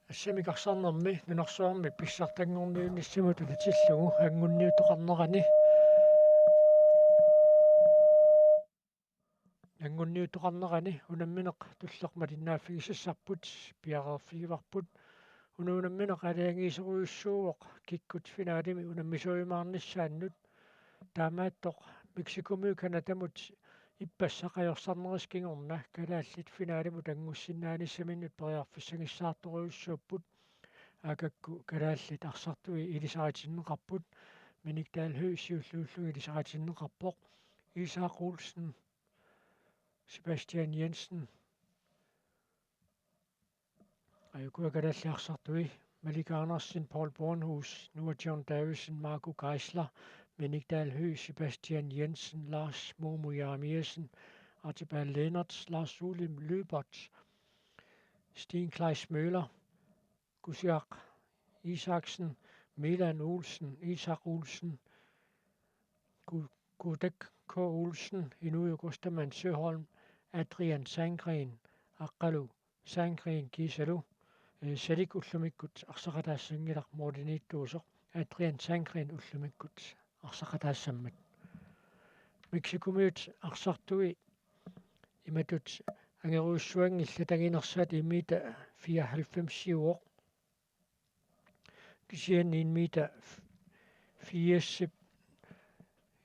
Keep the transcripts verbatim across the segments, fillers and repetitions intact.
Assamik arsarnermi nunarsuarmi pissartanngorniunnissamut tunitillugu anngunniuttoqarnerani. Anngunniuttoqarnerani unammineq tulleq malinnaaffigisassarput piareerfigivarput. Una unammineq aalajangiisorujussuuvoq kikkut finalemi unammisuujumaarnissaannut. Taamaattoq Mexicomiut Canadamut ippassaq ajorsarnerisa kingorna kalaallit finalimut anngussinnaanissaminut periarfissagissaartorujussuupput. Aakakku kalaallit arsartui ilisaritinneqarput. Minik Dahl Høegh siulliulluni ilisaritinneqarpoq. Isak Olsen, Sebastian Jensen, ajuku kalaallit arsartui: Malik Andersen, Paul Bornhus, Noah John Davidsen, Marco Geisler, Minik Dahl Høegh, Sebastian Jensen, Lars Momo Jeremiassen, Archibald Lennert, Lars Ole Lyberth, Steen Kleist Møller, Kusiaq Isaksen, Milan Olsen, Isak Olsen, Ku-, Kudek K. Olsen, Inuyo Kostaman Søholm, Adrian Sandgren, Aqqalu Sandgren kiisalu, eh, Salik ullumikkut arsaqataassanngilaq, målimiittuusoq Adrian Sandgren ullumikkut arsaqataassammat. Mexicomiut arsartui imatut angerujussuanngillat: anginersaat en meter fireoghalvfems-iuvoq. Kisianni en meter firsip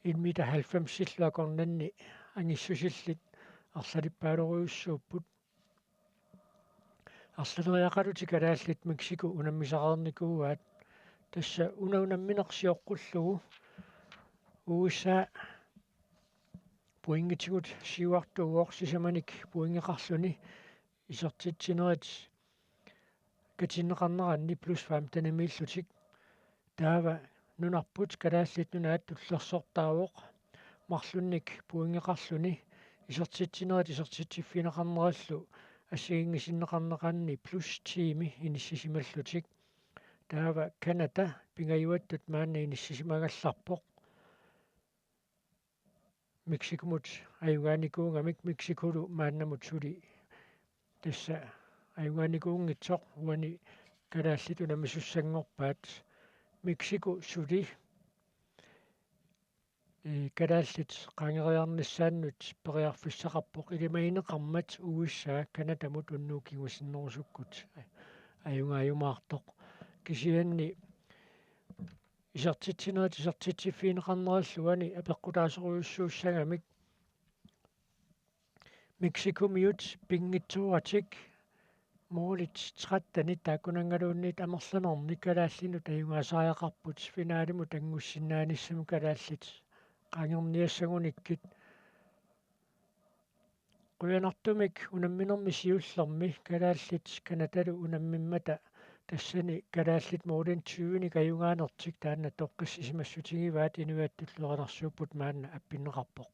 en meter halvfemsillu akornanni angissusillit arlalippaalorujussuupput. Arlaleriaqalutik kalaallit Mexico unammisareernikuuaat. Tassa una unammineq sioqqullugu U S A pointitigut siuartuuvoq sisamanik pointeqarluni isertitsinerit katinneqarneranni plus femtenimiillutik. Taava nunarput Kalaallit Nunaat tullersortaavoq marlunnik pointeqarluni isertitsinerit isertitsiffigineqarnerillu assigiinngisinneqarneranni plus ti-mi inissisimallutik. Taava Canada pingajuattut maanna inissisimagallarpoq. Mexicomut ajugaanikuugamik, Mexicolu maannamut suli tassa ajugaanikuunngitsoq uani kalaallit unammisussanngorpaat. Mexico suli, eh, kalaallit qaangeriarnissaannut periarfissaqarpoq, ilimagineqarmat U S A Canadamut unnugu kingusinnerusukkut ajugaajumaartoq. Kisianni isertitsinerit isertitsiffigineqarnerillu uani apeqqutaasorujussuussagamik. Mexicomiut pinngitsooratik målit trettenit taakkunanngaluunniit amerlanernik kalaallinut ajugaasariaqarput finalimut anngussinnaanissamut kalaallit qaangerniassagunikkit. Qujanartumik unamminermi siullermi kalaallit Canadalu unammimmata, tassani kalaallit målit tyvenik ajugaanertik taanna toqqissisimassutigivaat, inuiattullu erinarsuupput maanna appinneqarpoq.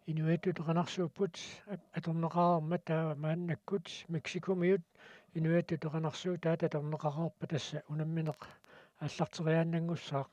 Inuiattut erinarsuupput at-, atorneqareermat, taava maannakkut Mexicomiut inuiattut erinarsuutaat atorneqareerpata, tassa unammineq aallarteriaannanngussaaq.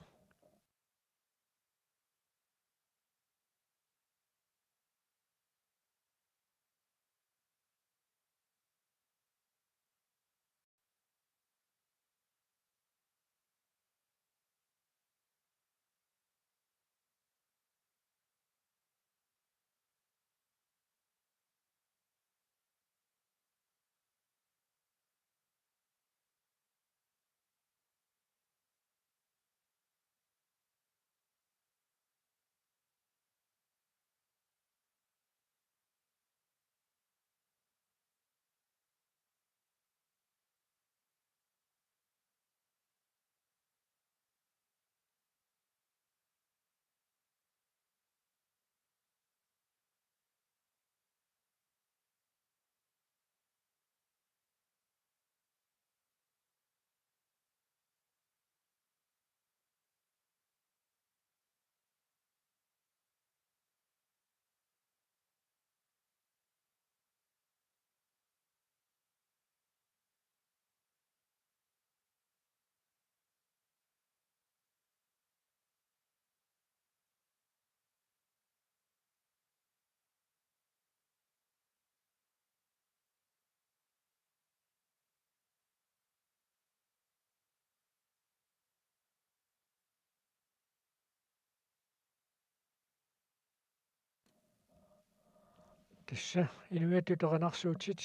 Tassa inuiattut erinarsuutit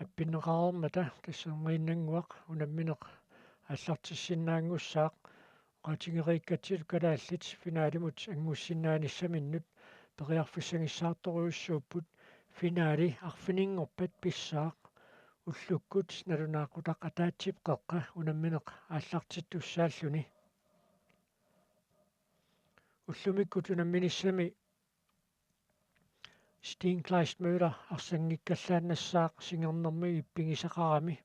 appinneqareermata tassa erniinnannguaq unammineq aallartissinnaanngussaaq. Oqaatigereerakku kalaallit finaalimut anngussinnaanissaminut periarfissagissaartorujussuupput. Finaali arfininngorpat pissaaq. Ullukkut nalunaaqutaq ataatsip qeqqa unammineq aallartittussaalluni. Ullumikkut unamminissami Steen Kleist Møller arsanngikkallaannassaaq singernermi ippigisaqarami.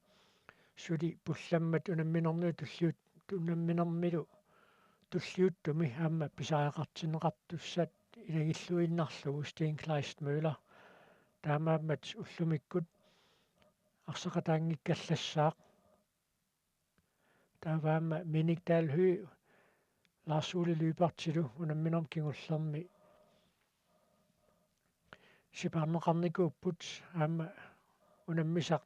Suli pullammat unamminermilu tulliut-, unamminermilu tulliuttumi aamma pisariaqartinneqartussat ilagilluinnarlugu Steen Kleist Møller. Taamaammat ullumikkut arsaqataanngikkallassaaq. Taava aamma Minik Dahl Høegh, Lars Ole Lyberthilu unamminermi kingullermi sipaarneqarnikuupput, aamma unammisaq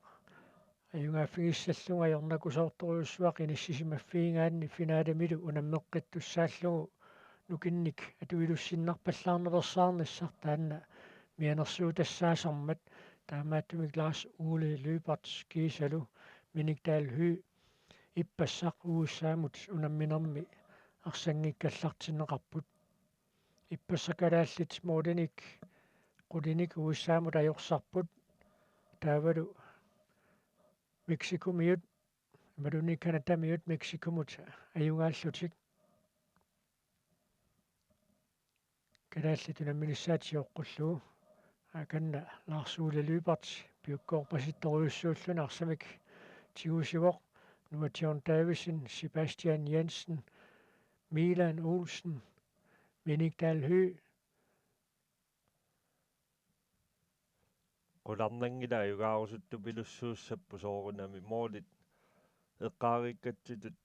ajugaaffigissallugu ajornakusoortorujussuaq inissisimaffigigaanni finaalimilu unammeqqittussaallugu nukinnik atuilussinnarpallaarnaveersaarnissaq taanna mianersuutassaasarmat. Taamaattumik Lars Ole Lyberth kiisalu Minik Dahl Høegh ippassaq U S A-mut unamminermi arsanngikkallartinneqarput. Ippassaq kalaallit målinik qulinik U S A-mut ajorsarput. Taavalu Mexicomiut imaluunniit Canadamiut Mexicomut ajugaallutik. Kalaallit unamminissaat sioqqullugu. Akanna Lars Ole Lyberth piukkoorpasittorujussuulluni arsamik tigusivoq. Noah John Davidsen, Sebastian Jensen, Milan Olsen, Minik Dahl Høegh. Qularnanngilaq ajugaarusuttupilussuussapput soorunami målit eqqaariikkatsitut,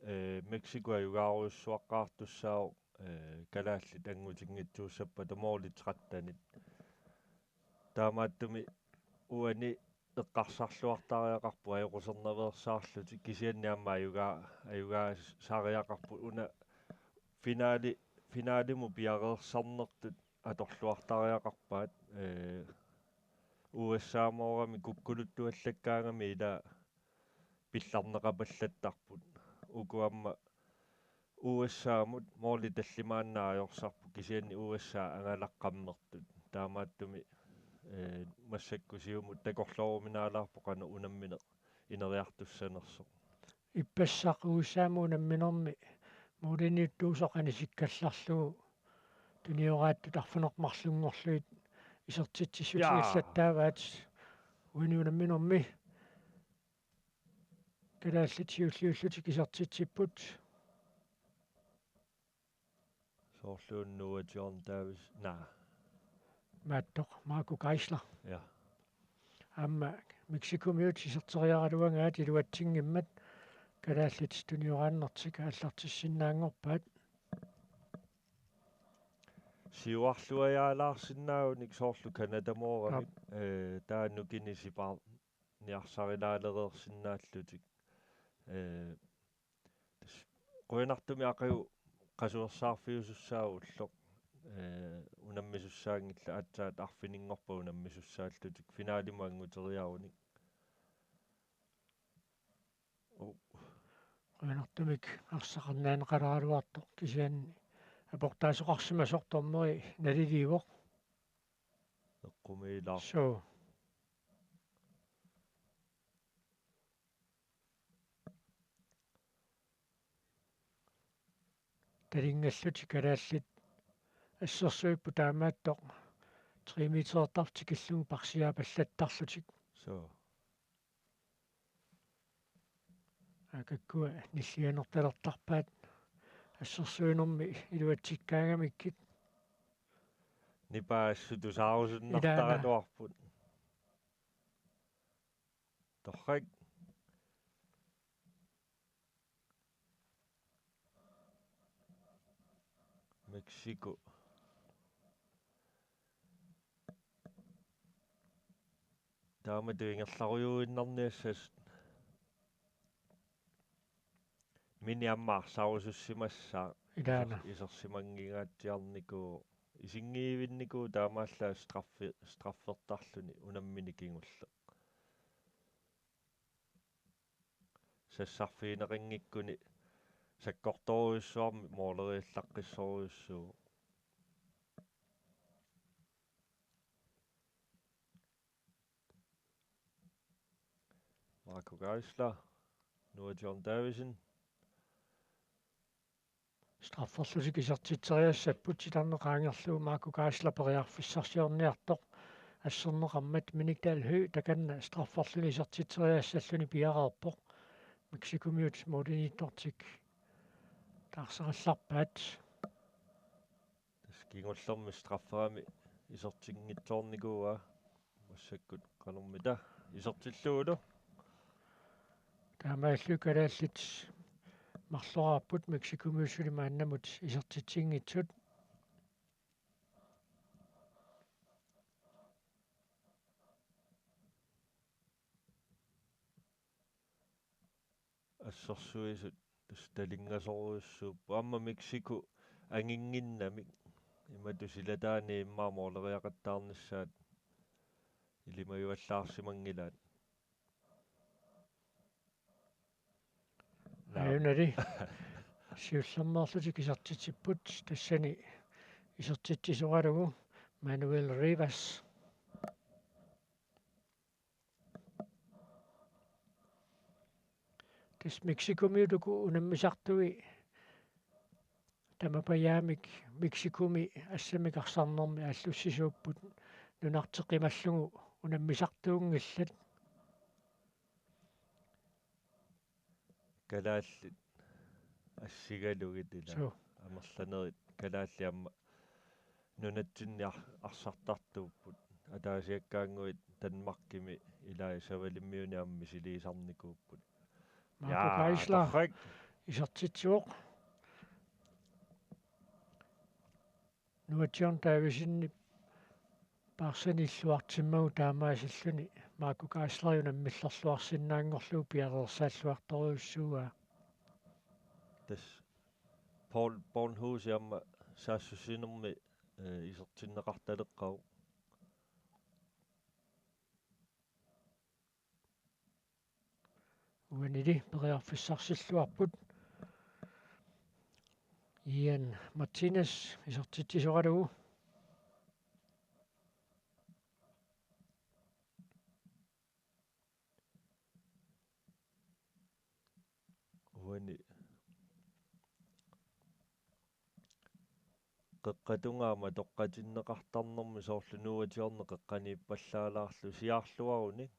ee, Mexico ajugaarujussuaqqaartussaavoq, ee, kalaallit angutinngitsuussappata målit trettenit. Taamaattumik uani eqqarsarluartariaqarpoq ajoqusernaveersaarlutik kisianni aamma ajugaa-, ajugaasariaqarput una finaali-, finaalimut piareersarnertut atorluartariaqarpaat, ee, U S A-moorami kukkuluttuallakkaangami ila pillarneqapallattarput. Uku aamma U S A-mut måli tallimaannaq ajorsarput kisianni U S A angalaqqammertut. Taamaattumik, ee, massakkut siumut takorlooruminaalaarpoq qanoq unammineq ineriartussanersoq. Ippassaq U S A-mut unamminermi måliniuttuusoq anisikkallarlugu tunioraattut arfineq-marlunngorlugit isertitsissutigillattaavaat. Jaa. Uani unamminermi kalaallit siulliullutik isertitsipput. Soorlu Noah John Davis. Naa. Maattoq, Marco Geisler. Ja. Aamma Mexicomiut iserteriaraluagaat iluatsinngimmat kalaallit tunioraannertik aallartissinnaanngorpaat. Siuarluajaalaarsinnaagunik soorlu Canadamooramik. Aap. Ee, taava nukinnik sipaarniarsarilaalereersinnaallutik. Ee, tassa qujanartumik aqagu qasuersaarfiusussaavoq ulloq, ee, unammisussaanngillat aatsaat arfininngorpat unammisussaallutik finaalimut annguteriarunik. Uu. Qujanartumik arsaqarnianeqaleraluartoq kisianni aportaasoqarsimasoq dommeri naliliivoq. Eqqumiilaarpoq. Suu. Talinngallutik kalaallit assersuipput taamaattoq tre meterertarlutik tikillugu parsiaapallattarlutik. Suu. Aa, kakkua nillianertalertarpaat assersuinermi iluatsikkaangamikkit. Nipaa assut tusaarusunnartaraluarput. Ilaana. Torrak. Mexico. Taamatut ingerlarujuinnarniassasut. Mini aamma arsarusussimassaaq. Ilaana. Iser-, isersimanngingaatsiarnikuuvoq Isinngivinnikuuvoq taamaallaat straffi-, straffertarluni unammineq kingulleq. Sassarfigineqanngikkuni sakkortoorujussuarmik måleriallaqqissorujussuuvoq. Marco Geisler, Noah John Davidsen. Strafferlutik isertitseriassapput, titarneq qaangerlugu Marco Geisler periarfissarsiorniartoq asserneqarmat. Minik Dahl Høegh takanna strafferluni isertitseriassalluni piareerpoq. Mexicomiut målimiittortik taarserallarpaat. Tassa kingullermi strafferami isertinngitsoornikuuaa. Massakkut qanormita isertillugulu. Taamaallu kalaallit marloraarput Mexicomiut suli maannamut isertitsinngitsut. Assersuisut tassa talingasorujussuupput. Aamma Mexico anginnginnamik imatut silataani immaqa måleriaqattaarnissaat ilimagivallaarsimanngilaat. Naam. Ajunali. Siullermeerlutik isertitsipput, tassani isertitsisoralugu Manuel Rivas. Tassa Mexicomiut uku unammisartui tamapajaamik Mexicomi assammik arsarnermi aallussisuupput, nunarteqqimallugu unammisartuunngillat. Kalaallit assigalugit ila. Suu. Amerlanerit kalaallit aamma nunatsinni ar-, arsartartuupput. Ataasiakkaannguit Danmarkimi ilai Savalimmiuni aamma misiliisarnikuupput. Marco Geisler isertitsivoq. Noah John Davidsenip paarsani illuartimmagu taamaasilluni Marco Geisler unammillerluarsinnaanngorlugu piareersaalluartorujussuuaa. Tassa Paul Bornhus aamma saassussinermi, eh, isertinneqartaleqqavoq. Uanili periarfissarsilluarput. Ian Martinez isertitsisoralugu. Uani qeqqatungaa matoqqatinneqartarnermi soorlu Noah John qeqqaniippallaalaarlugu siaarluarunik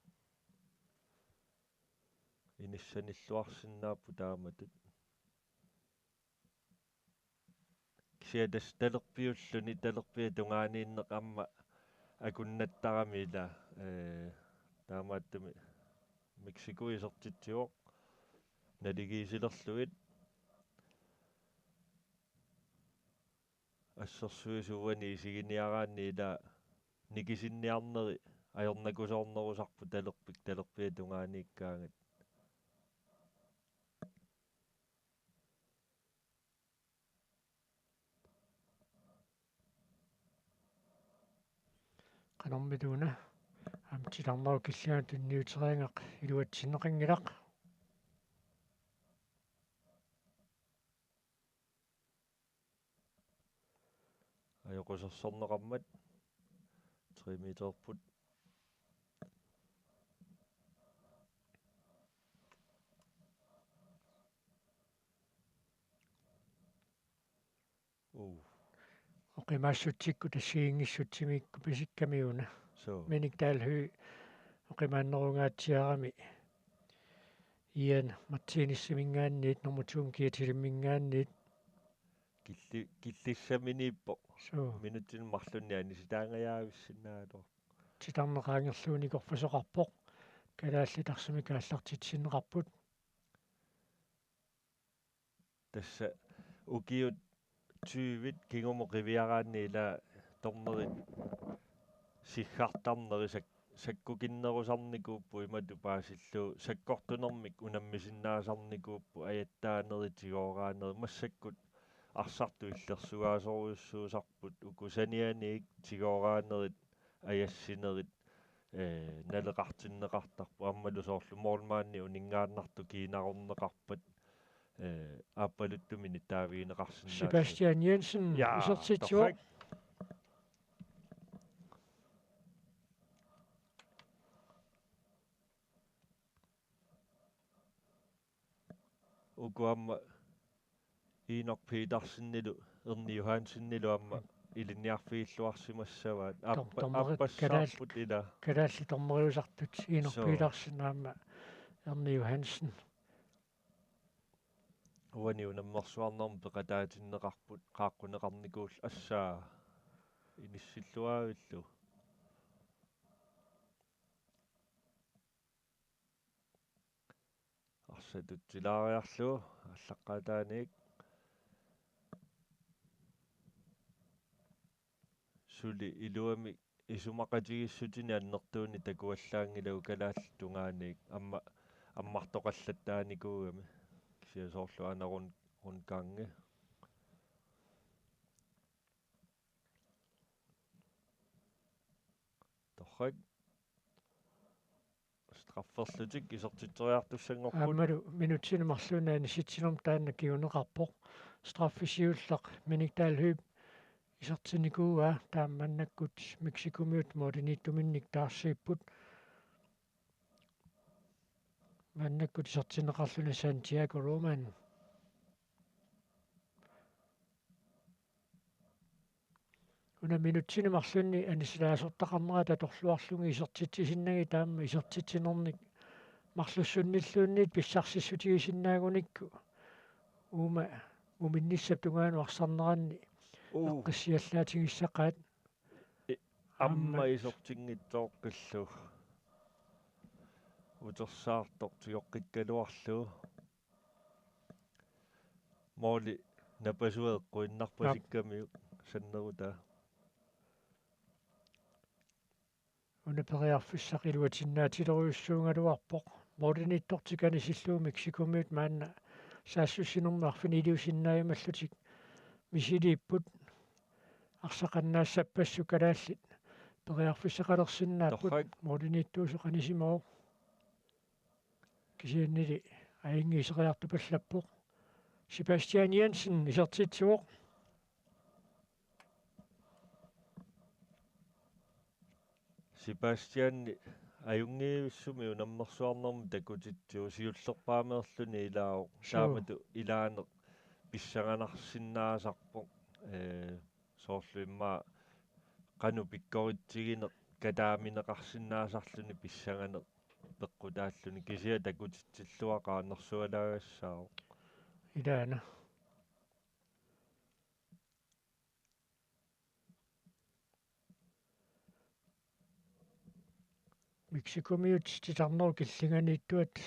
inissanilluarsinnaapput taamatut. Kisianni tassa talerpiulluni, talerpiata tungaaniinneq aamma akunnattarami ila, ee, taamaattumik Mexico isertitsivoq naligiissilerlugit. Assersuisut uani isiginiaraanni ila nikisinniarneri ajornakusoornerusarput talerpik, talerpiata tungaaniikkaangat. Qanormita una? Aamma titarnerup killingata tunniuteriagaq iluatsinneqanngilaq. Ajoqusersorneqarmat tre meterput. Uu. Oqimaassutsikkut assigiinngissutsimiikku pisikkamiuna. Suu. Minik Dahl Høegh oqimaannerungaatsiarami Ian Martineziminngaanniit, nummer to Kietilimminngaanniit. Killi-, killissaminiippoq. Suu. Minutsini marlunni anisitaangajaavissinnaagaluarpoq. Titarneq qaangerlugu nikorfasoqarpoq. Kalaallit arsamik aallartitsinneqarput. Tassa ukiut tyvit kingumut qiviaraanni ila dommerit siggartarneri sak-, sakkukinnerusarnikuupput imatut paasillugu sakkortunermik unammisinnaasarnikuupput ajattaanerit tigooraaneri massakkut arsartut illersugaasoriussuusarput, uku sanianiit tigooraanerit ajassinerit, ee, naleqartinneqartarput, aammalu soorlu målmandi uninngaannartoq kiinarunneqarpat, ee, aappaluttumik nittaavigineqarsinnaassavat. Sebastian Jensen, ja, isertitsivoq. Torrak. Uku aamma Inok Petersenilu Erni Johansenilu aamma ilinniarfigilluarsimassavaat. Tom-, aappa-, dommeri-, aappassaarput kalaal-, ila. Kalaallit dommeriusartut Inok, suu, Petersen aamma Erni Johansen. Uani unammersuarnermi peqataatinneqarput qaaqquneqarnikuullu, assaa, inissilluaavillu. Arsaq tutsilaariarlugu aallaqqaataaniit suli iluamik isumaqatigiissutinik annertuunik takuallaanngilagut kalaallit tungaaniit, aamma ammartoqallattaarnikuugami, kisianni soorlu aana rund-, rundgangi. Torrak. Strafferlutik isertitseriartussanngorput. Aammalu minutsini marluunniit anissitsinermi taanna kinguneqarpoq. Straffi siulleq Minik Dahl Høegh isertinnikuuaa, taava maannakkut Mexicomiut målimiittuminnik taarsiipput. Maannakkut isertinneqarluni Santiago Roman. Una minutsini marlunni anissilaasortaqarnerat atorluarlugit isertitsisinnagit, taama isertitsinernik marlussunnilluunniit pissarsissutigisinnaagunikku uuma muminnissap tungaanut arsarneranni, uu, eqqissiallaatigissaqaat. I-, aamma, aamma isertinngitsooqqillugu. Utersaartoq tigoqqikkaluarlugu. Måli napasua eqquinnarpasikkamiuk, aap, sannerutaa. Una periarfissaq iluatinnaatilerujussuugaluarpoq. Målimiittortik anisillugu Mexicomiut maanna saassussinermi arfiniliusinnaajummallutik misiliipput. Arsaq annaassappassuit kalaallit periarfissaqalersinnaapput. Torrak. Målimiittuusoq anisimavoq. Kisiannili ajunngit iseriartupallappoq. Sebastian Jensen isertitsivoq. Sebastian ajunngivissumik unammersuarnermik takutitsivoq, siullerpaameerluni ilaavoq. Suu. Taamatut ilaaneq pissanganarsinnaasarpoq. Ee, soorlu immaqa qanoq pikkoritsigineq kataamineqarsinnaasarluni pissanganeq peqqutaalluni, kisianni takutitsilluaqaaq, nersualaagassaavoq. Ilaana. Mexicomiut titarnerup killinganiittuat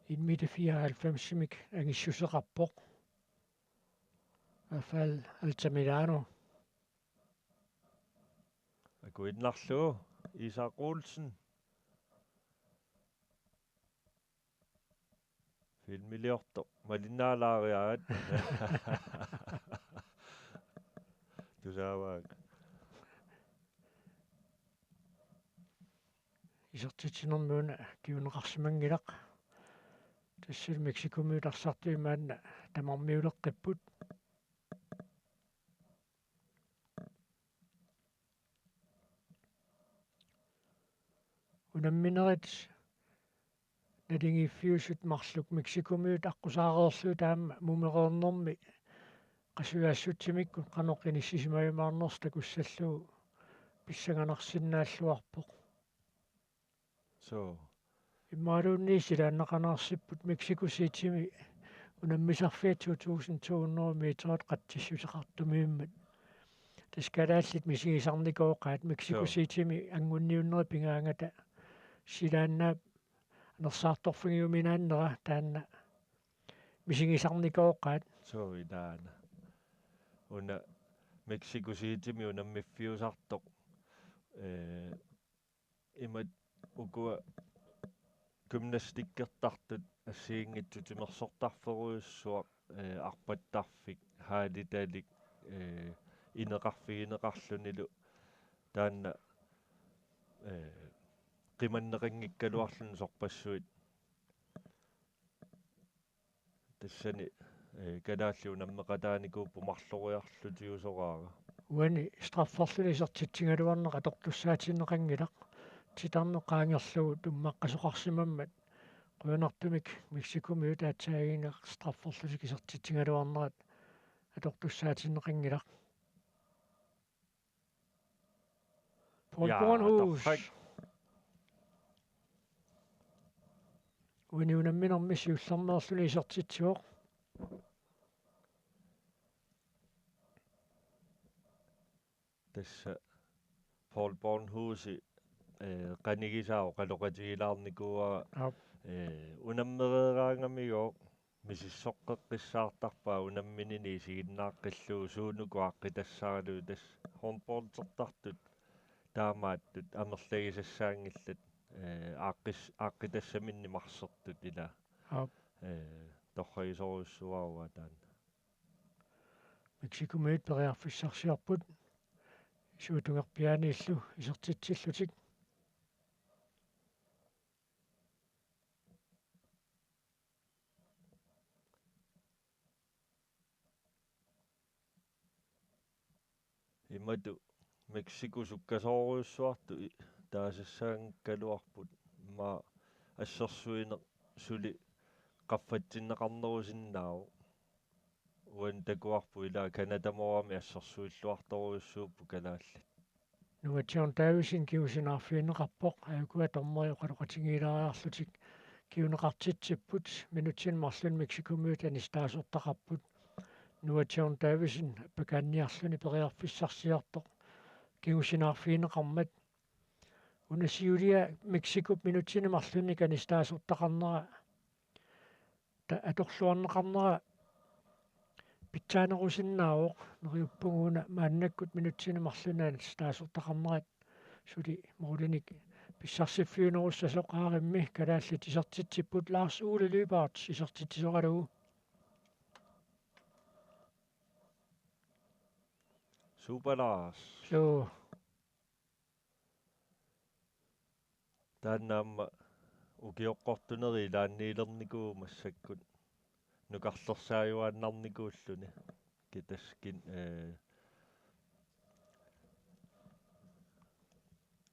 en meter fireoghalvfemsimik angissuseqarpoq. Rafael Altamirano. Akuinnarlugu Isak Olsen. Filmiliortoq malinnaalaariaat. Tusaavaanga. Isertitsinermi una kinguneqarsimanngilaq. Tassa Mexicomiut arsartui maanna tamarmiuleqqipput. Unamminerit naligiiffiusut marluk Mexicomiut aqqusaareerlugit taama mumereernermi qasujaassutsimikkut qanoq inissisimajumaarnersoq takussallugu pissanganarsinnaalluarpoq. Suu. Imaluunniit silaannaqanarsipput Mexico Citymi unammisarfiat to tusind to hundrede meterit qatsissuseqartumiimmat. Tassa kalaallit misigisarnikooqaat Mexico, suu, Citymi anngunniunnerit pigaangata silaannaap anersaartorfigiuminaannera taanna misigisarnikooqaat. Suu, ilaana. Una Mexico Citymi unammiffiusartoq, ee, imatut ukua gymnastikkertartut assigiinngitsut timersortarferujussuaq eh, arpattarfik, haalitalik, eh, ineqarfigineqarlunilu taanna, eh, qimanneqanngikkaluarluni sorpassuit. Tassani, eh, kalaallit unammeqataanikuupput marloriarlutigisoraara. Uani strafferluni isertitsigaluarneq atortussaatinneqanngilaq. Titarneq qaangerlugu tummaqqasoqarsimammat. Qujanartumik Mexicomiut aatsaannguaq strafferlutik isertitsigaluarnerat atortussaatinneqanngilaq. Paul Jaa, Bornhus. Torrak. Uani unamminermi siullermeerluni isertitsivoq. Tassa Paul Bornhusi, eh, qanigisaat oqaloqatigilaarnikuuara. Aap. Eh, unammereeraangamigooq misissoqqeqqissaartarpaa unamminini isiginnaaqqillugu suunuku aaqqitassaralugu, tassa håndboldertartut taamaattut amerlagisassaanngillat, eh, aaqqis-, aaqqitassaminnik marsertut ila. Aap. Eh, torragisorujussuuara taanna. Mexicomiut periarfissarsiorput suutungerpiaaniillu isertitsillutik. Imatut Mexico sukkasoorujussuartut i-, taasassaanngikkaluarput, immaqa assersuineq suli qaffatsinneqarnerusinnaavoq. Uani takuarput ila Canadamoorami assersuilluartorujussuupput kalaallit. Nuka John Davidsen kingusinaarfigineqarpoq, aajukua dommeri oqaloqatigiilaariarlutik kinguneqartitsipput, minutsini marlunni Mexicomiut anissitaasortaqarput. Nuka John Davidsen appakaanniarluni periarfissarsiortoq kingusinaarfigineqarmat. Una siulia Mexicop minutsini marlunni anissitaasortaqarnera ta-, atorluarneqarnera pitsaanerusinnaavoq, neriuppunga una maannakkut minutsini marlunni anissitaasortaqarnerat suli målinik pissarsiffiunerussasoq. Aarimmi kalaallit isertitsipput, Lars Ole Lyberth isertitsisoralugu. Super Lars. Suu. Taanna aamma ukioqqortunerit ilaanniilernikuuvoq massakkut nukarlersaajuaannarnikuulluni. Kitaskin, eh,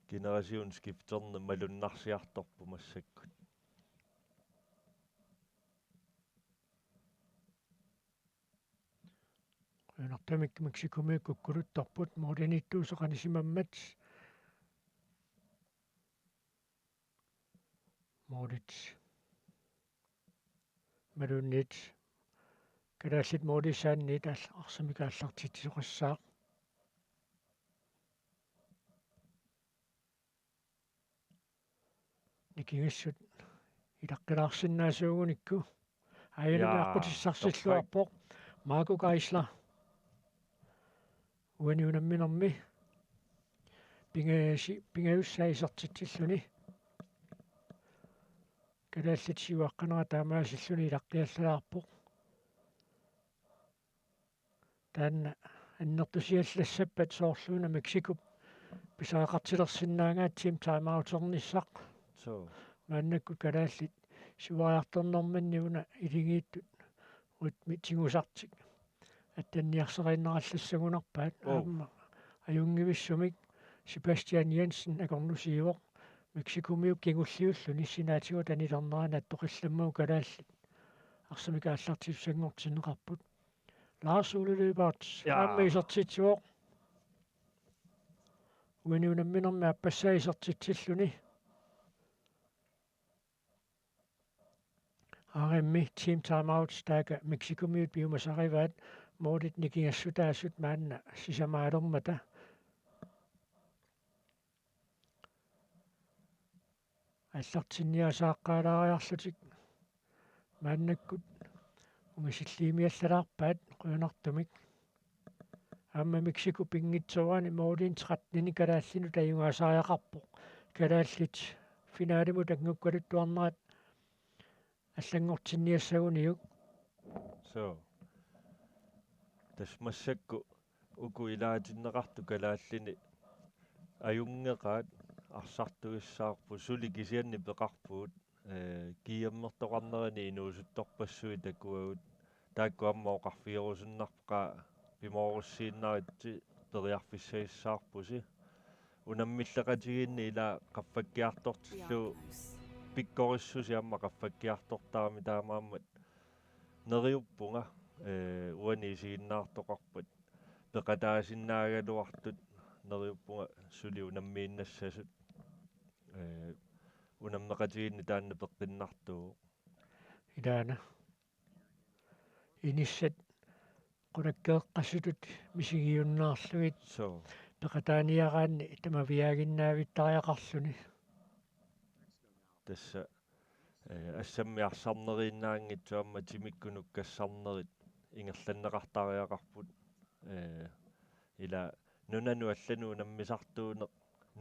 generationsskifterneq malunnarsiartorpoq massakkut. Qujanartumik Mexicomiut kukkuluttorput, målimiittuusoq qanisimammat. Målit malunnit. Kalaallit målissaanniit aal-, arsamik aallartitsisoqassaaq. Nikingassut ilaqqilaarsinnaasuugunikku. Aajunami, jaa, aqqutissarsilluarpoq. Torrak. Marco Geisler. Uani unamminermi. Pingajusi-, pingajussaa isertitsilluni. Kalaallit siuaqqanera taamaasilluni ilaqqiallalaarpoq. Taanna annertusiallassappat soorluuna Mexicop pisariaqartilersinnaagaat team timeouternissaq. Suu. Maannakkut kalaallit siuariartornerminni una iligiittut rytmi tigusartik attanniarsariinnerallassagunarpaat. Oo. Aamma ajunngivissumik Sebastian Jensen akornusiivoq Mexicomiut kingulliulluni sinaatigut anilernerani attoqillammagu kalaallit arsamik aallartissanngortinneqarput. Lars Ole Lyberth, jaa, aamma isertitsivoq. Uani unamminermi aappassaa isertitsilluni. Aarimmi team timeout taakku Mexicomiut piumasarivaat, målit nikingassutaasut maanna sisamaalermata. Aallartinniarsaaqqaalaariarlutik maannakkut ungasilliimiallalaarpaat qujanartumik. Aamma Mexico pinngitsoorani målinik tretteninik kalaallinut ajugaasariaqarpoq. Kalaallit finalimut anngukkaluttuarnerat allanngortinniassaguniuk. So. Tassa massakkut uku ilaatinneqartut kalaallini ajunngeqaat arsartuissaarput, suli kisianni peqarpugut, ee, GM-ertoqarnerini inuusuttorpassuit takuagut, taakku aamma oqarfigerusunnarpoq, qaa pimoorussiinnaritsi periarfissagissaarpusi. Unammilleqatigiinni ila qaffakkiartortillugu pikkorissusi aamma qaffakkiartortarami, taamaammat neriuppunga, ee, uani isiginnaartoqarpat peqataasinnaagaluartut, neriuppunga suli unammiinnassasut, ee, unammeqatigiinni taanna peqqinnartuuvoq. Ilaana. Inissat qulakkeeqqasutut misigiunnaarlugit. So. Peqataaniaraanni tamaviaaginnaavittariaqarluni. Tassa, ee, assammik arsarneriinnaanngitsoq aamma timikkut nukkassarnerit ingerlanneqartariaqarput. Ee, ila nunanut allanut unammisartuuneq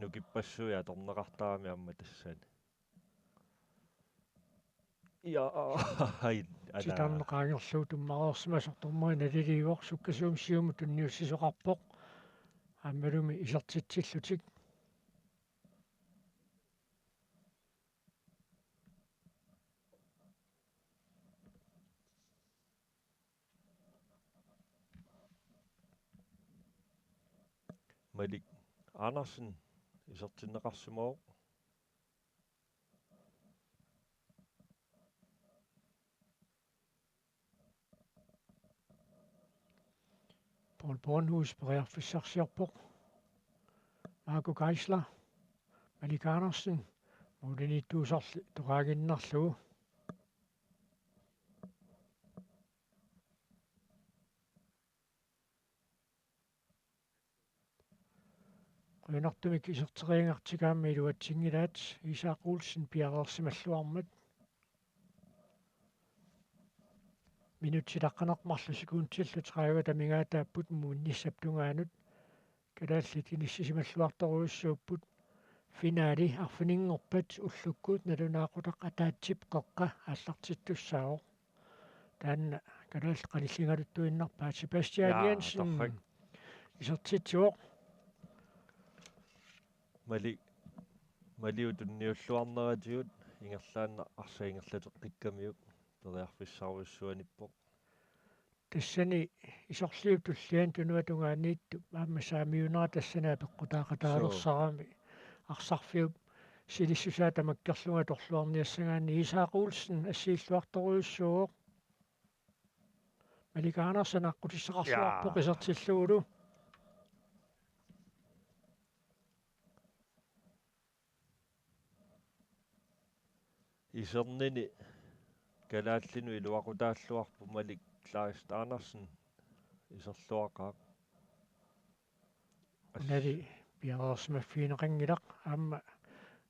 nukippassuit atorneqartarami aamma tassani. Ja, ai, ala. Titarneq qaangerlugu tummareersimasoq dommeri naliliivoq, sukkasuumik siumut tunniussisoqarpoq. Aammalumi isertitsillutik. Malik Andersen isertinneqarsimavoq. Poul Bornhus periarfissarsiorpoq. Marco Geisler, Malik Andersen, målimiittuusarli toqaaginnarlugu. Qujanartumik iserteriagartik aamma iluatsinngilaat, Isak Olsen piareersimalluarmat. Minutsit aqqaneq-marluk sekundillu tredive amigaataapput muminnissap tungaanut. Kalaallit inissisimalluartorujussuupput. Finaali arfininngorpat ullukkut nalunaaqutaq ataatsip qeqqa aallartittussaavoq. Taanna kalaallit qanilligaluttuinnarpaat. Sebastian Jensen isertitsivoq. Mali, Maliu tunniulluarneratigut ingerlaannaq arsaq ingerlateqqikkamiuk periarfissarujussuanippoq. Tassani isorliup tulliani tunuata tungaaniittup aamma saamiunera tassani apeqqutaaqataalertarami. Arsarfiup silissusaa tamakkerlunga atorluarniassagaanni Isak Olsen assiilluartorujussuuvoq. Malik Andersen aqqutissaqarluarpoq isertillugulu. Isernini kalaallinut iluaqutaalluarpoq Malik Kleist Andersen iserluaqaaq. Unali piareersimaffigineqanngilaq aamma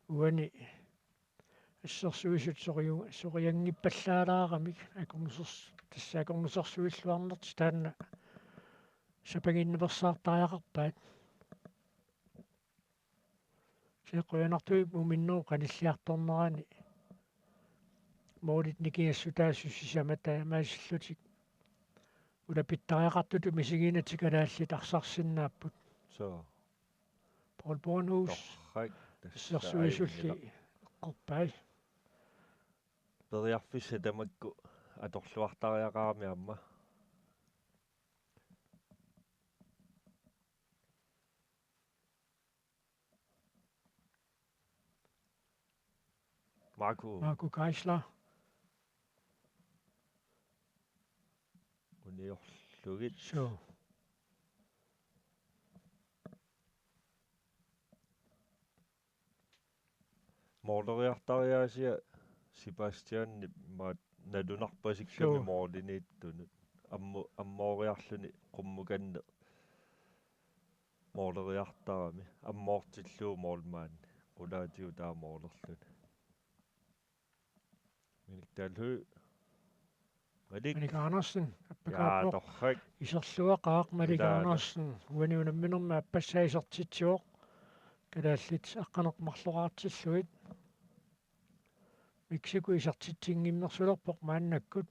uani assersuisut soriu-, sorianngippallaalaarami akornusers-, tassa akornusersuilluarnertik taanna sapanginnaveersaartariaqarpaat. Seeqqujanartui muminnerup qanilliartornerani. Målit nikingassutaasut sisamat taamaasillutik. Ulapittariaqartutut misigiinnatik kalaallit arsarsinnaapput. So. Poul Bornhus. Torrak. Assersuisulli eqqorpai. Periarfissat tamakku atorluartariaqarami aamma. Marco. Marco Geisler. Uniorlugit. So. Måleriartariaasia Sebastian maat nalunarpasikkami måliniittunut. Ammu-, ammooriarluni qummukanneq måleriartarami. Ammoortillugu målmandi. Qulaatigut taava målerluni. Minik Dalhøj. Malik. Malik Andersen, appakaappoq. Jaa, torrak. Iserluaqaaq Malik Andersen. Uani unamminermi aappassaa isertitsivoq. Kalaallit aqqaneq-marloraartillugit. Mexico isertitsinngimmersulerpoq maannakkut.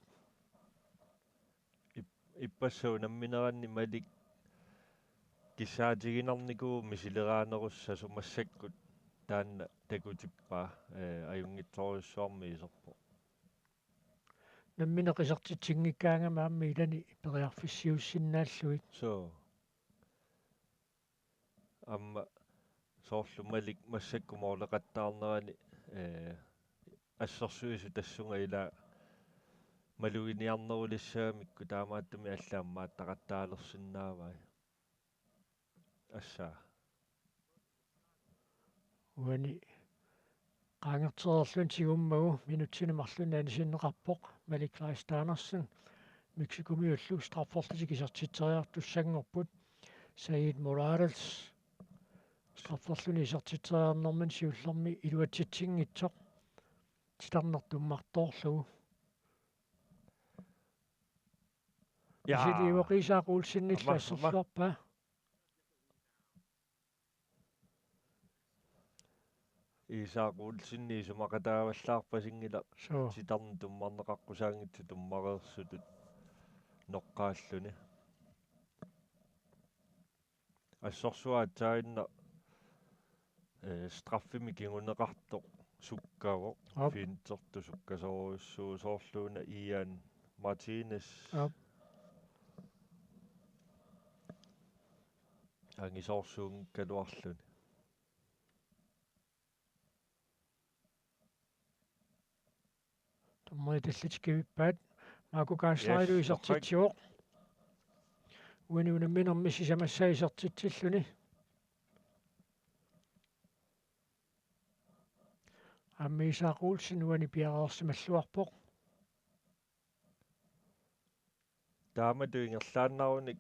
Ippassaq unammineranni Malik kissaatiginarnikuuvoq misileraanerussasoq, massakkut taanna takutippaa, ee, ajunngitsorujussuarmik iserpoq. Nammineq isertitsinngikkaangami aamma ilani periarfissiussinnaallugit. Suu. Aamma soorlu Malik massakkut mooleqattaarnerani, ee, assersuisut tassunga ila maluginiarnerulissagamikku taamaattumik allat ammaattaqattaalersinnaavai. Assaa. Uani qaangertereerluni tigummagu minutsini marlunni anisinneqarpoq Malik Kleist Andersen. Mexicomiullu strafferlutik isertitseriartussanngorput. Said Morales strafferluni isertitseriarnermini siullermik iluatsitsinngitsoq titarneq tummartoorlugu. Jaa. Isiliivoq Isak Olsenillu Amma, amma. Assersuarpaa. Isak Olsen isumaqataavallaarpasinngilaq. Suu. Titarneq tummarneqaqqusaanngitsoq tummareersutut noqqaalluni. Assorsuaq aatsaannaq, ee, straffimik kinguneqartoq sukkavoq. Aap. Fintertoq sukkasoorujussuuvoq, soorluuna Ian Martinez. Aap. Angisoorsuunngikkaluarluni. Dommerit allat kivippaat. Marco Kaaslerilu. Yes, isertitsivoq. Uani unamminermi sisamassaa isertitsilluni. Aamma Isak Olsen uani piareersimalluarpoq. Taamatut ingerlaannarunik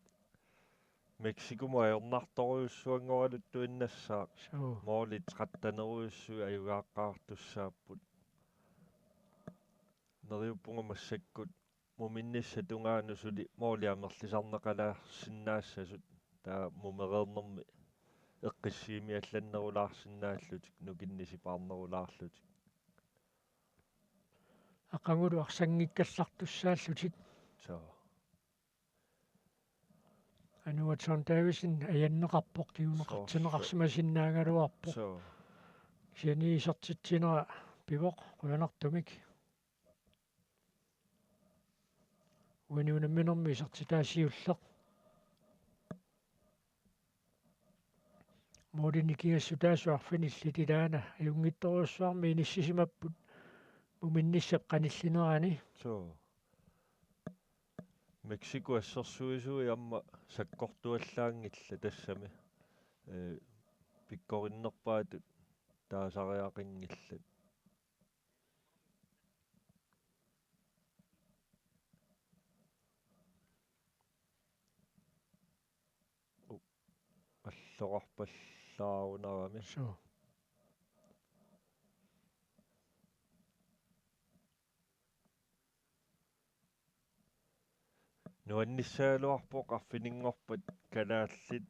Mexicomut ajornartorujussuanngoraluttuinnassaaq. Suu. Målit trettenerujussuit ajugaaqqaartussaapput. Neriuppunga massakkut muminnissap tungaanut suli måli amerlisarneqalaarsinnaassasut, taava mumereernermi eqqissiimiallannerulaarsinnaallutik, nukinnik sipaarnerulaarlutik. Aqagulu arsanngikkallartussaallutik. Suu. Anuat John Davidsen ajanneqarpoq, kinguneqartinneqarsimasinnaagaluarpoq. Suu. Kisianni isertitsinera pivoq qujanartumik. Uani unamminermi isertitaa siulleq. Målinik ikigassutaasut arfinillit ilaana ajunngitsorujussuarmik inissisimapput muminnissap qanillinerani. Suu. Mexico assersuisui aamma sakkortuallaanngillat tassami. Ee, pikkorinnerpaatut taasariaqanngillat. U-, alloqarpallaarunarami. Suu. Nuannissagaluarpoq arfininngorpat kalaallit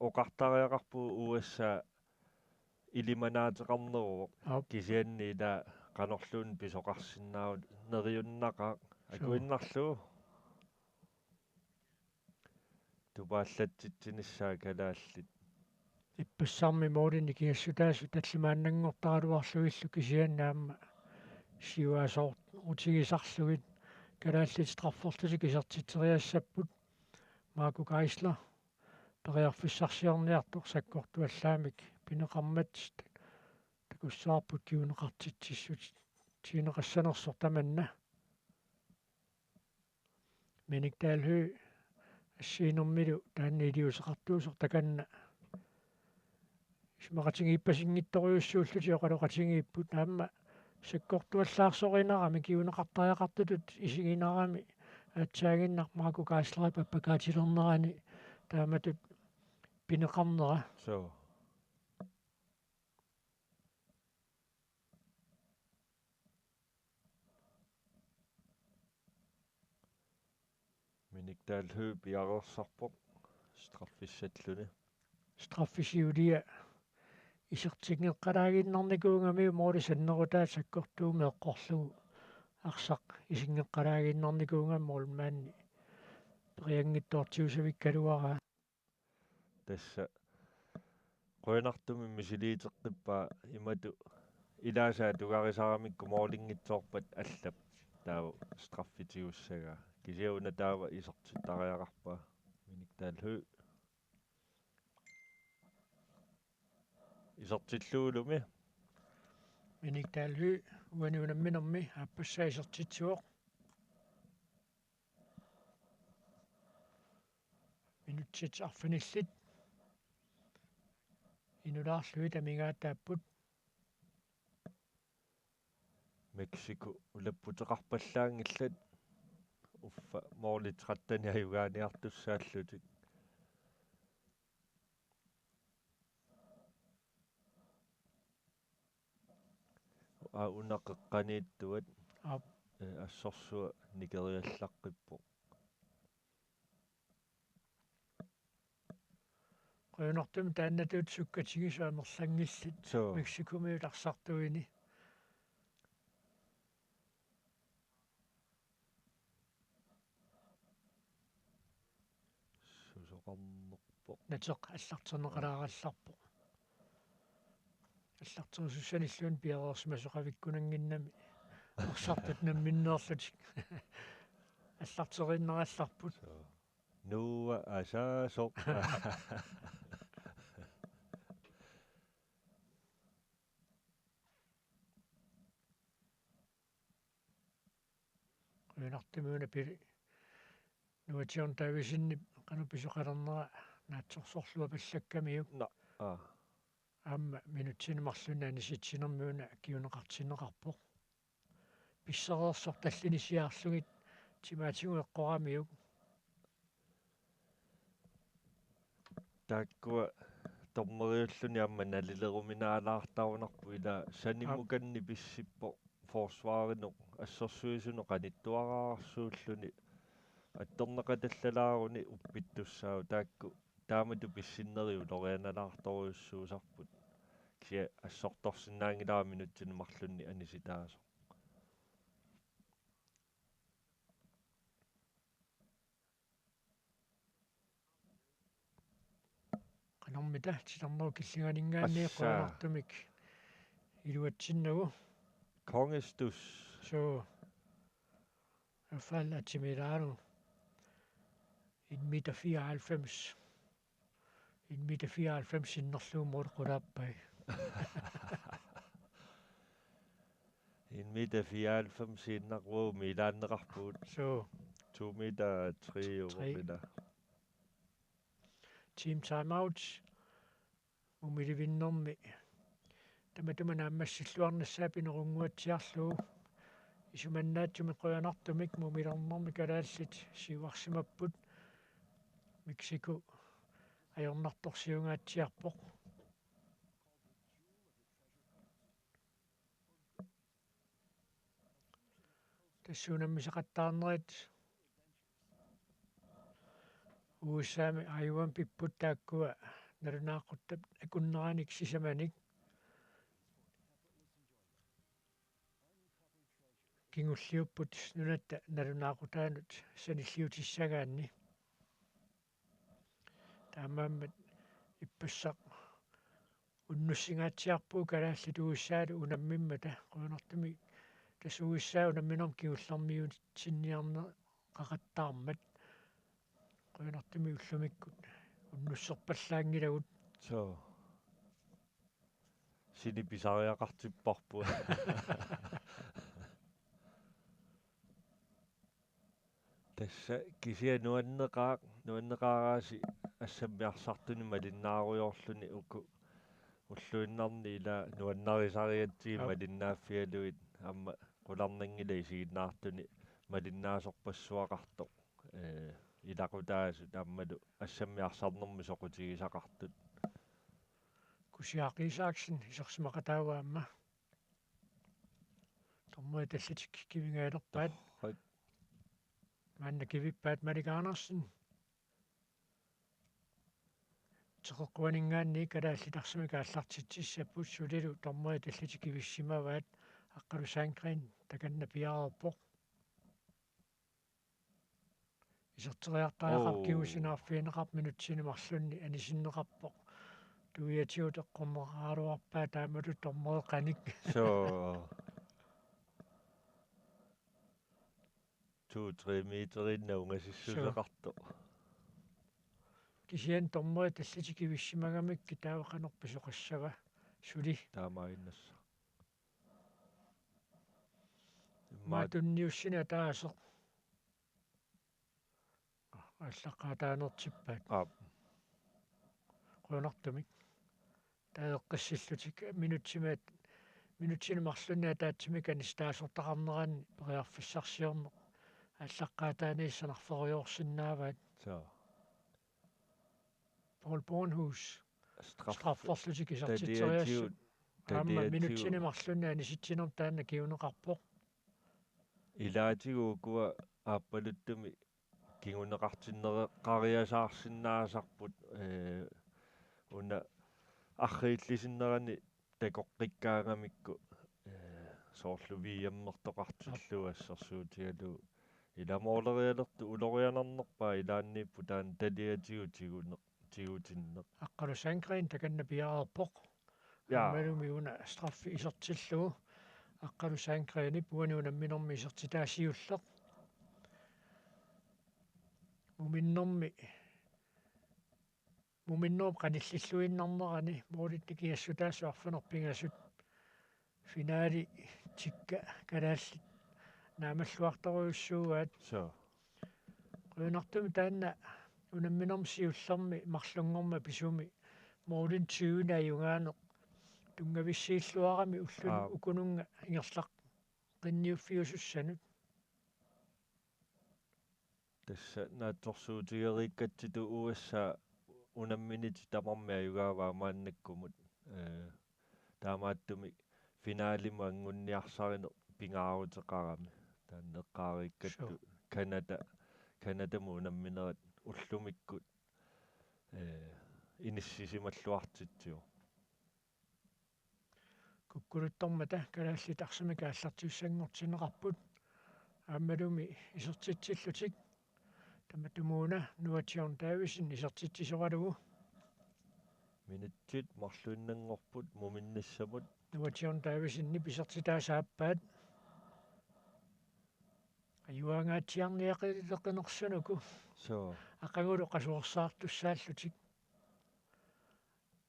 oqartariaqarpugut U S A ilimanaateqarneruvoq. Aap. Kisianni ila qanorluunniit pisoqarsinnaavoq, neriunnaqaaq. Suu. Akuinnarlugu. Tupaallatsitsinissaat kalaallit. Ippassarmi målinik ikigassutaasut tallimaannanngortaraluarlugillu kisianni aamma siuaasoorutigisarlugit kalaallit strafferlutik isertitseriassapput. Marco Geisler periarfissarsiorniartoq sakkortuallaamik pineqarmat takussavarput kinguneqartitsissutigineqassanersoq tamanna. Minik Dalhøj assiginermilu taanna iliuuseqartuusoq takanna. Isumaqatigiippasinngitsorujussuullutik oqaloqatigiipput, aamma sakkortuallaarsorinarami kinguneqartariaqartutut isiginarami aatsaaginnaq Marco Geislerip appakaatilernerani taamatut pineqarnera. Suu. Minik Dalhøj piareersarpoq straffissalluni. Straffi siulia isertinngeqqalaaginnarnikuugamiuk, måli sannerutaat sakkortuumik eqqorlugu arsaq isinngeqqalaaginnarnikuugami målmandi perianngitsoortiusavikkaluaraa. Tassa qujanartumik misiliiteqqippaa imatut ilaasa atugarisaaramikku målinngitsoorpat allap taava straffitigussagaa. Kisianni una taava isertittariaqarpaa Minik Dahl Høegh. Isertillugulumi. Minik Dahl Høegh uani unamminermi aappassaa isertitsivoq. Minutsit arfinillit inulaarlugit amigaataapput. Mexico ulapputeqarpallaanngillat, uffa måli tretten ajugaaniartussaallutik. Aa, una qeqqaniittuat. Aap. Ee, assorsuaq nikeriallaqqippoq. Qujanartumik taannatut sukkatigisut amerlanngillat. Suu. Mexicomiut arsartuini. Susoqarnerpoq. Nateq allarterneqalaarallarpoq. Allarterisussanilluunniit piareersimasoqavikkunannginnami. Arsartut namminneerlutik. Allarteriinnarallarput. Suu. Nuua asaasoq. Qujanartumik una pili-, Nuatsiorn Davidsenip qanoq pisoqalernera naatsorsorluapallakkamiuk. Naa, aa. Aamma minutsini marlunni anisitsinermi una kinguneqartinneqarpoq. Pissereersoq tallinisiarlugit timaatigut eqqoramiuk. Taakkua dommeriulluni aamma nalileruminaalaartarunarput, ila sanimmukanni pissippoq forsvarinut assersuisunut qanittuararsuulluni attorneqatallalaaruni uppittussaavoq, taakku taamatut pissinnerit ulorianalaartorujussuusarput. Kisianni assortorsinnaanngilara minutsini marlunni anisitaasoq. Qanormita titarnerup killinganinngaanniit. Assa. Qujanartumik iluatsinnagu. Kongestus. Suu. Affald Atimilano. En meter fireoghalvfems. En meter fireoghalvfems sinnerlugu måli qulaappai. En meter fireoghalvfems sinnerlugu miilaanneqarpugut. Suu. To meter tre over. Tre. Meter. Team timeout. Mumilivinnermi tamatuma naammassilluarnissaa pinerunnguatsiarlugu. Isumannaatsumik qujanartumik mumilernermi kalaallit siuarsimapput. Mexico ajornartorsiungaatsiarpoq. Tassa unammisaqattaarnerit U S A-mi Iowa-mi pipput, taakkua nalunaaquttat akunneranik sisamanik kingulliupput nunatta nalunaaqutaanut sanilliutissagaanni. Taamaammat ippassaq unnussinngaatsiarpugut kalaallit U S A-lu unammimmata. Qujanartumik tassa U S A unamminermi kingullermiutsinniarneqaqattaarmat. Qujanartumik ullumikkut unnusserpallaanngilagut. Suu. Sini pisariaqartipparput. Tassa kisianni nuanneqaaq, nuanneqaaraasi assammi arsartuni malinnaarujoorluni, uku ulluinnarni ila nuannarisarigatsigit. Aap. Malinnaaffigalugit aamma qularnanngilaq isiginnaartuni malinnaasorpassuaqartoq. Ee, ilaqutaasut aammalu assammi arsarnermi soqutigisaqartut. Kusiaq Isaksen isersimaqataavoq aamma. Dommerit allitik kivingajalerpaat. Torrak. Maanna kivippaat Malik Andersen. Teqeqquaninngaanniit kalaallit arsamik aallartitsissapput, sulilu dommerit allitik kivissimavaat. Aqqalu Sandgreen takanna piareerpoq. Iserteriartariaqarpoq, Oo. kingusinaaffigineqarpoq, minutsini marlunni anisinneqarpoq. Tuiatigut eqqorneqaraluarpaa taamatut dommerit qanoq. Soo. To-tre meteriinnaq ungasissuseqartoq. Kisianni dommerit tallimat kivissimagamikkit taava qanoq pisoqassava suli. Taamaaginnassaaq. Immaqa tunniussineq ataaseq. Aallaqqaataanertippaat. Aap. Qujanartumik. Taava eqqissillutik minutsimik, minutsini marlunni ataatsimik anissitaasortaqarnerani periarfissarsiorneq aallaqqaataaniit sanarferujoorsinnaavaat. Soo. Paul Bornhus. Straff-, Strafferlutik isertitseriassut. taliatigut, Aamma taliatigut. Minutsini marlunni anisinneq taanna kinguneqarpoq. Ilaatigut ukua aappaluttumi kinguneqartinneqariasaarsinnaasarput, ee, una arriillisinnerani takoqqikkaangamikku, ee, soorlu V M-ertoqartillugu assersuutigalugu. Ila moolerialertut ulorianarnerpaat ilaanniipput taanna taliatigut tigune-, tigutinneq. Aqqalu Sandgreen takanna piareerpoq. Jaa. Aammalumi una straffi isertillugu. Aqqalu Sandgreenip uani unamminermi isertitaa siulleq. Muminnermi. Muminnerup qanillilluinnarnerani målit nikingassutaasut arfineq-pingasut. Finali tikka kalaallit naammalluartorujussuugaat. Soo. Qujanartumik taanna unamminermi siullermi marlunngormat pisumi målini tyveni ajugaaneq tunngavissiilluarami ulluni Aap. Ukununnga ingerlaqqinniuffiusussanut. Tassa naatsorsuutigereerikkatsigu U S A unamminerit tamarmik ajugaavaat maannakkumut. Ee, taamaattumik finalimut anngunniarsarineq pingaaruteqarami. Taanna eqqaariikkatsigu Sure. Canada, Canadamut unamminerat ullumikkut, ee, inissisimalluartitsivoq. Kukkuluttormata kalaallit arsamik aallartissanngortinneqarput. Aammalumi isertitsillutik. Tamatumuuna Noah John Davidsen isertitsisoralugu. Minutsit marluinnanngorput muminnissamut. Noah John Davidsenip isertitaa saappaat. Ajugaangaatsiarniaqi-, -leqinersunuku. Soo. Aqagulu qasuersaartussaallutik.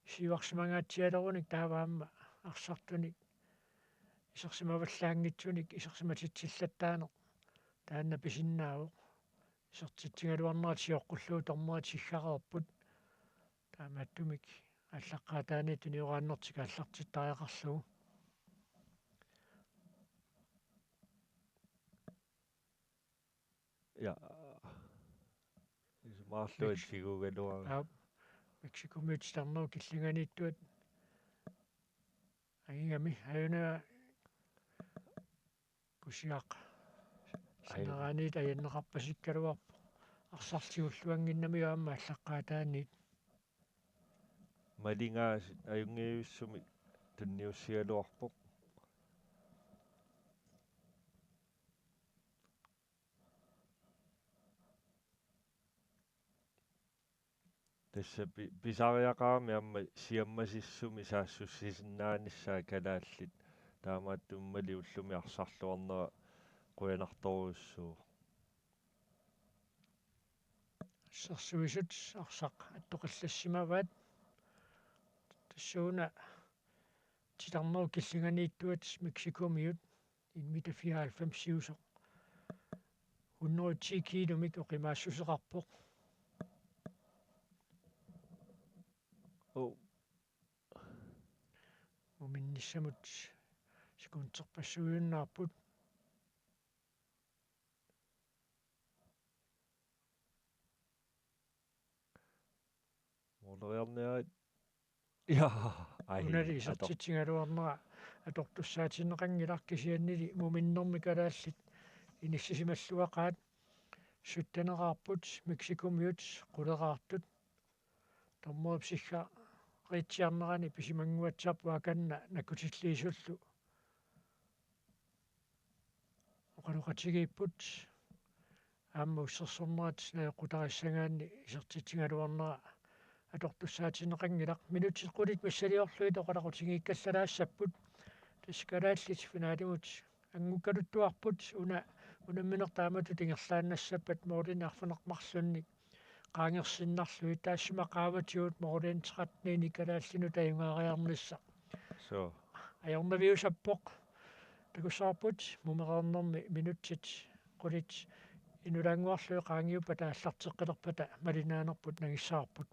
Siuarsimangaatsialerunik taava aamma arsartunik isersimavallaanngitsunik isersimatitsillattaaneq taanna pisinnaavoq. Isertitsigaluarnerat sioqqullugu dommerit siggareerput. Taamaattumik aallaqqaataaniit tunioraannertik aallartittariaqarlugu. Ja. Isumaqarlunga Mexi-, tigugaluarpara. Aap. Mexicomiut titarnerup killinganiittuat. Angigami, ajuna kusiaq. Ai. Sineraaniit ajanneqarpasikkaluarpoq. Arsartigulluannginnamiuk aamma aallaqqaataaniit. Malingaasiit ajunngivissumik tunniussigaluarpoq. Tassa pi-, pisariaqarami aamma siammasissumi saassussisinnaanissaat kalaallit. Taamaattumik Mali ullumi arsarluarnera qujanartorujussuuvoq. Assersuisut arsaq attoqallassimavaat. Tassuuna titarnerup killinganiittuat Mexicomiut en meter fireoghalvfems siusoq. Hundrede ti kilomik oqimaassuseqarpoq. Oh. Muminnissamut sekunderpassuujunnaarput. Mooleriarniarit. Ja, ai, unali ator-, isertitsigaluarnera atortussaatinneqanngilaq kisiannili muminnermi kalaallit inissisimalluaqaat sytteneqarput Mexicomiut quleraartut. Dommerip siggariitsiarnerani pisimannguatsiarput akanna nakkutilliisullu oqaloqatigiipput. aamma ussersornerat najoqqutarissagaanni isertitsigaluarnera atortussaatinneqanngilaq. Minutsit qulit missiliorlugit oqaloqatigiikkallarsapput. Tassa kalaallit finaalimut anngukkaluttuarput, una unammineq taamatut ingerlaannassappat målinik arfineq-marlunnik qaangersinnarlugit, taassuma qaavatigut målinik tretteninik kalaallinut ajugaariarnissaq. Suu. Ajornaviusarpoq. Takussavarput mumereernermi minutsit qulit inulaannguarlugit qaangiuppata aallarteqqilerpata malinnaanerput nangissavarput.